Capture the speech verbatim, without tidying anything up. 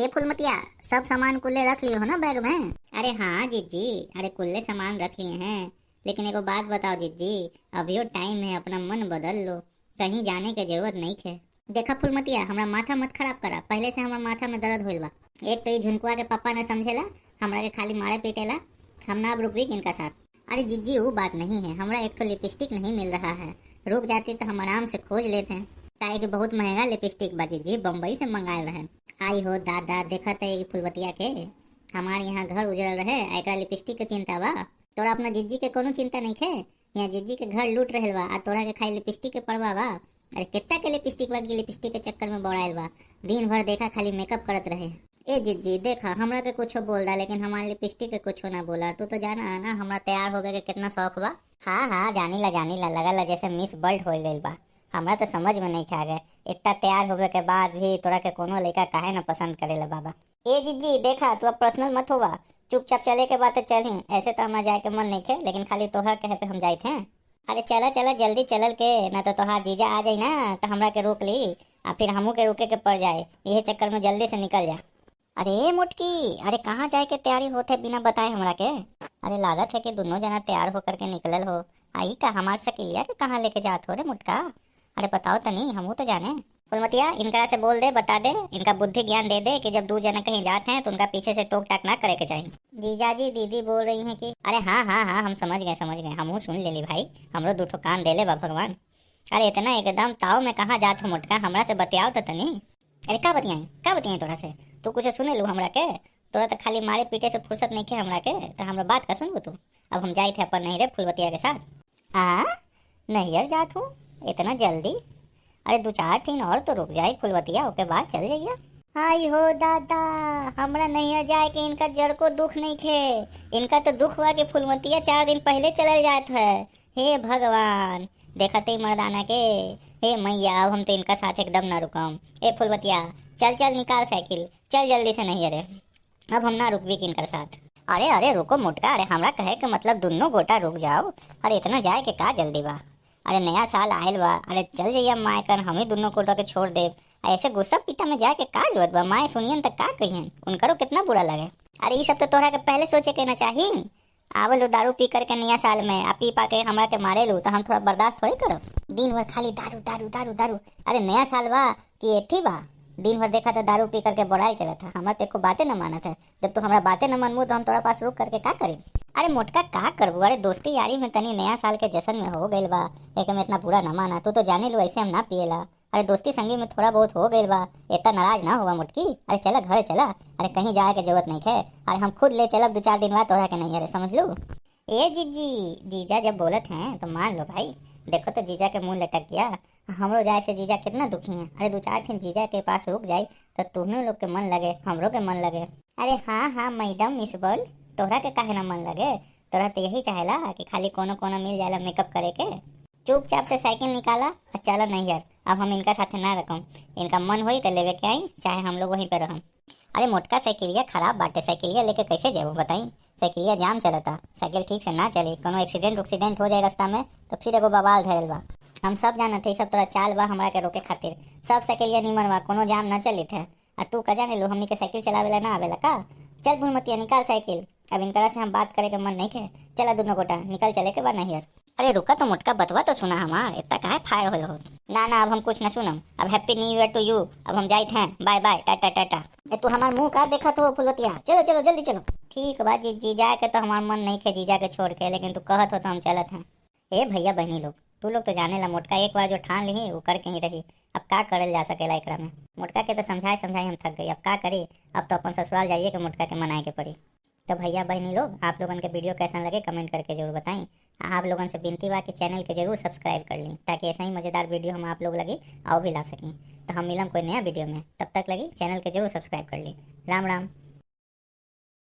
फुलमतिया, सब सामान कुल्ले रख लियो हो ना बैग में? अरे हाँ जिज्जी, अरे कुल्ले सामान रख लिए हैं, लेकिन एगो बात बताओ जिज्जी, अभियो टाइम है, अपना मन बदल लो, कहीं जाने के जरूरत नहीं है। देखा फुलमतिया, हमरा माथा मत खराब करा, पहले से हमरा माथा में दर्द होइल बा। एक तो ये झुनकुआ के पापा न समझेला, हमरा के खाली मारे पीटेला, हम ना अब रुकबी इनका साथ। अरे जिज्जी, वो बात नहीं है, हमरा एक ठो लिपस्टिक नहीं मिल रहा है, रुक जाती तो हम आराम से खोज लेते हैं, काहे कि बहुत महंगा लिपस्टिक बा जिज्जी, बम्बई से मंगाए रहे। आई हो दादा, देखा तो ये फुलवतिया के, हमारे यहाँ घर उजड़ल रहे, एकरा लिपस्टिक के चिंता बा। तोरा अपना जिज्जी के कोनो चिंता नहीं खे? यहाँ जिज्जी के घर लूट रहल बा, आ तोरा के खाली लिपस्टिक के परवाह बा। अरे कितना के लिपस्टिक बा कि लिपस्टिक के चक्कर में बौड़ाइल बा, दिन भर देखा खाली मेकअप करत रहे। ए जिज्जी, देखा, हमरा के कुछो बोल दा, लेकिन हमारे लिपस्टिक के कुछो ना बोला। तू तो जाना है ना, हमरा तैयार होवे के कितना शौक बा। हाँ हाँ, जानी ला, जानी ला, लगा ला जैसे मिस वर्ल्ड हो गइल बा। हमरा तो समझ में नहीं आ गए, इतना तैयार होवे के बाद भी तोरा के कोनो लड़का काहे ना पसंद करेला बाबा। ए जिज्जी, देखा, तू अब पर्सनल मत होवा, चुपचाप चले के बात चल ही। ऐसे तो हमरा जाए के मन नहीं खे, लेकिन खाली तोहरा कहे पे हम जाइत हैं। अरे चला चला, जल्दी चलल के, ना तो तोहार जीजा आ जाई ना, तो हमरा के रोक ली, आ फिर हमू के रुके के पड़ जाए। यही चक्कर में जल्दी से निकल जा। अरे मोटकी, अरे कहाँ जाए के तैयारी होत है बिना बताए हमरा के? अरे लागत है कि दोनों जना तैयार होकर के निकलल हो। आई का हमार सकिलिया के कहाँ लेके जात हो रे मोटका? अरे बताओ तनी, हमहू तो जाने। फुलमतिया, इनकरा से बोल दे, बता दे, इनका बुद्धि ज्ञान दे दे कि जब दू जना कहीं जात हैं तो उनका पीछे से टोक टाक ना करे के चाहिए। जीजा जी, दीदी बोल रही हैं कि। अरे हाँ हाँ हाँ, हम समझ गए, समझ गए, हमहू सुन लेली भाई, हमरो दू ठो कान देले बा भगवान। अरे इतना एकदम ताव में कहाँ जात हो मोटका, हमरा से बतियाओ तो तनी। अरे का बतियाई, का बतियाई तोरा से? तू कुछ सुने लू हमरा के? तोरा तो खाली मारे पीटे से फुर्सत नहीं खे हमरा के, तो हमरा बात का सुनबू तू? अब हम जाइत है अपन नैहरे फुलवतिया के साथ। आ, नैहर जात हूँ इतना जल्दी? अरे दो चार दिन और तो रुक जाए फुलवतिया, ओके बाद चल जाइया। आई हो दादा, हमरा नैहर जाए के इनका जड़ को दुख नहीं खे। इनका तो दुख हुआ कि फुलवतिया चार दिन पहले चलल जात है। हे भगवान, देखते ही मर्दाना के, हे मैया, अब हम तो इनका साथ एकदम ना रुकम। ए फुलवतिया, चल चल, निकाल साइकिल, चल जल्दी से नैहरे। अब हम ना रुकबी कि इनकर साथ। अरे अरे रुको मोटका, अरे हमरा कहे के मतलब दुनो गोटा रुक जाओ। अरे इतना जाए के का जल्दी बा? अरे नया साल आयल बा, अरे चल जाइया माय कन, हम ही दुनो गोटा के छोड़ देब। ऐसे गुस्सा पीटा में जाए के का जरूरत बा? माय सुनियन त का कहियन, उनकरो कितना बुरा लगे। अरे ई सब तो तोहरा के पहले सोचे के ना चाही। आवल हो दारू पी करके नया साल में, आ पी पा के हमरा के मारे लू, तो हम थोड़ा बर्दाश्त थोड़ी करब। दिन भर खाली दारू, दारू, दारू, दारू। अरे नया साल बा कि एथी बा? दिन भर देखा तो दारू पी करके बौड़ाइल चलत है। हमरा तो एको बाते न मानत है। जब तू हमरा बाते न मानबू तो हम तोरा पास रुक करके का करी? अरे मोटका का करबू? अरे दोस्ती यारी में तनी नया साल के जश्न में हो गइल बा, एक में इतना बुरा न माना। तू तो जाने लू ऐसे हम ना पिएला। अरे दोस्ती संगी में थोड़ा बहुत हो गइल बा, इतना नाराज ना होवा मोटकी। अरे चला घर चला, अरे कहीं जाए के जरूरत नहीं है। अरे हम खुद ले चलब दो चार दिन बाद तोहरा के नैहरे, समझ लू। ए जीजी, जीजा जब बोलत हैं तो मान लो भाई। देखो तो जीजा के मुंह लटक गया, हमरो जाए से जीजा कितना दुखी हैं। अरे दो चार दिन जीजा के पास रुक जाई तो तुहनों लोग के मन लगे, हमरो के मन लगे। अरे हाँ हाँ मैडम मिस वर्ल्ड, तोहरा के काहे ना मन लगे? तोहरा तो यही चाहेला कि खाली कोनो कोनो मिल जाला मेकअप करे के। चुपचाप से साइकिल निकाला और चला नैहर। अब हम इनका साथे ना रखम, इनका मन होई तो लेवे के आई, चाहे हम लोग वहीं पे रहम। अरे मोटका, साइकिलिया खराब बाटे, साइकिलिया लेके कैसे जेबू बताई? साइकिलिया जाम चलता, साइकिल ठीक से ना चली, कोनो एक्सीडेंट उक्सीडेंट हो जाए रास्ता में तो फिर एगो बवाल धरल बा। हम सब जानत है, ई सब तोरा चाल बा हमरा के रोके खातिर। सब साइकिलिया निमन बा, कोनो जाम ना चलित है। आ तू का जाने लू, हमनी के साइकिल चलावेला ना आवेला का? चल फुलमतिया, निकाल साइकिल। अब इनकरा से हम बात करे के मन नहीं खे। चला दुनो गोटा निकल चले के बा नैहर। अरे रुका तो मोटका, बतवा तो सुना हमार, इतना काहे फायर होल हो? ना ना, अब हम कुछ ना सुनम। अब Happy New Year to you, अब हम जाइत हैं, बाय बाय, टाटा टाटा। ए तू हमार मुंह का देखत हो फुलवतिया? चलो चलो जल्दी चलो। ठीक बा जीजी, जाए के तो हमार मन नहीं खे जीजा के छोड़ के, लेकिन तू कहत हो तो हम चलत हैं। ए भैया बहनी लोग, तू लोग तो जाने ला मोटका एक बार जो ठान लिही वो करके ही रही। अब का करल जा सकेला एकरा में? मोटका के तो समझाए समझाए हम थक गई, अब का करी? अब तो अपन ससुराल जाइए के मोटका के मनाए के पड़ी। तो भैया बहनी लोग, आप लोगन के वीडियो कैसन लगे कमेंट करके जरूर बताएं। आ आप लोगन से विनती बा कि चैनल के जरूर सब्सक्राइब कर लें, ताकि ऐसा ही मज़ेदार वीडियो हम आप लोग लगी और भी ला सकें। तो हम मिलम कोई नया वीडियो में, तब तक लगी चैनल के जरूर सब्सक्राइब कर लें। राम राम।